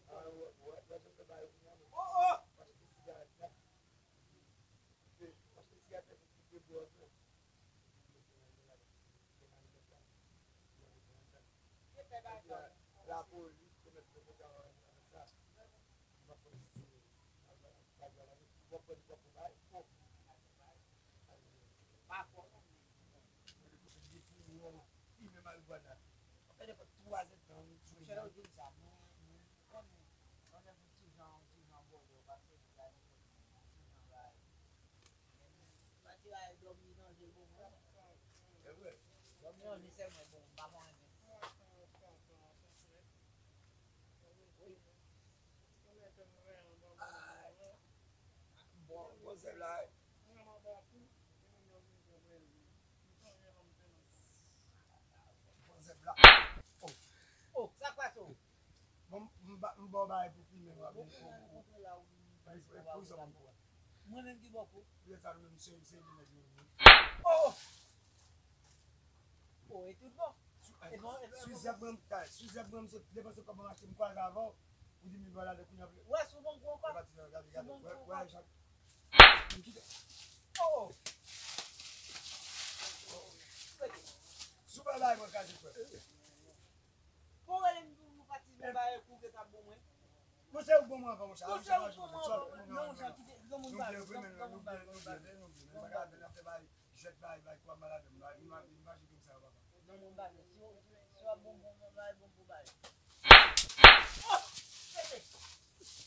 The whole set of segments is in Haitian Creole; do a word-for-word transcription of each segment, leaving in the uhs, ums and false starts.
Oh, oh! Lapolis te mèt pran sa. Li fimen marigwana. Fè nenpòt twa zèdtan, li jwe. Monchè, yo di m sa, mwen, mwen, mwen konnen, konnen pou ti jan, ti jan bòlè, ou pa sezi la, nenpòt moun, ti jan bagay. Pati la, dòmi nan je bon, mwen. Se vre. Dòmi nan je sèlman bon, m pa konn renmen. Wi. Bon, bon, sèl la. Bon, sèl la. Oh. Oh, sa k pase w? Bon, m ba, m ba w bagay pou fimen, w ap vin pou, pou, pou, pou sa m pou. Mwen menm ki bò kou. Lè sa nou menm se, se li nèg yo. Oh! Oh, e tout bon. Sou, e bon, e bon, sou zèb mwen, sou zèb mwen, m se depanse kòb mwen achte, m kwaze avè w. Ou di m vin ba w ladan kounye a. Wè, sou bon kou ankò. Gade, gade, gade. Sou bon kou ankò. Wè, wè, m kite. Oh! Sou bay bay mwen kraze frè. Bon, rele m pou nou pati, nou bay kou ke sa bon mwen. Mwen se ou bon mwen avan, monchè. Mwen se ou bon mwen avan, non, monchè, kite, gran moun bay, gran moun bay, gran moun bay. Jwèt bay, bay, kwa malad, m pa, m pa, m pa jwe konsa, papa. Non, mwen bay, si w, si w ap bon, bon, mwen bay, bon pou bay. Oh! Tete!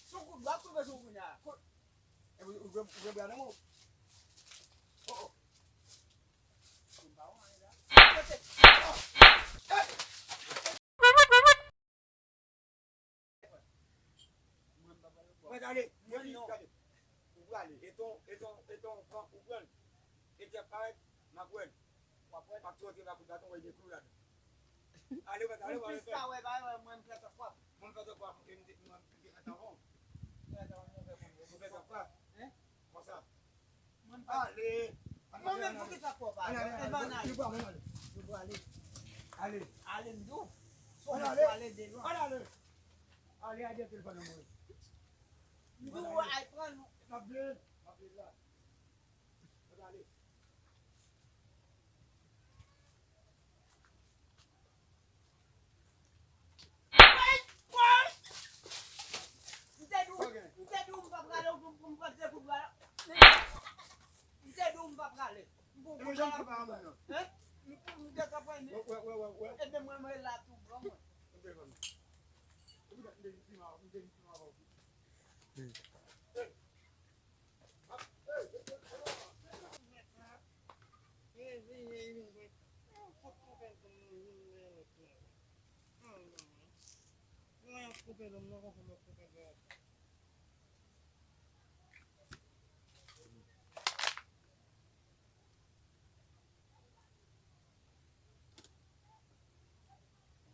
Son kout, w ap tonbe sou kounye a. Epi, ou jwe, ou jwe bra nan men w. Oh, oh. Mwen pa wè anyen la. Tete! Oh! Hey! Mwen ale, mwen di, gade. Ou prale, e ton, e ton, e ton, pran, ou pran. E tèt parèt, m ap wè l. M ap wè l. M ap tire w tire bakout baton, wè gen klou ladan. Ale, mwen ale, mwen ale. Ou plis ka wè, pa wè, mwen m fè tòt pwòp. Mwen m fè tòt pwòp, mwen m te, mwen m te fè tòt pwòp. Mwen fè tòt pwòp. Hein? Konsa. Mwen pa ale. Mwen menm pou ki sa fò pa ale? Ann ale, ann ale. Nou pral, ann ale. Nou pral ale. Ale. Ale m di w. Ann ale. Ann ale. Ale a gen telefòn nan mwen. M di w al pran nou. M ap vle. M ap vle la. Ann ale. M te di w, m te di w m pa prale, ou pou m pran de kout bwa la. M te di w m pa prale. M pou kout bwa la. Hein? M pou m te ka pran. Ebyen mwen, mwen la tou, pran mwen.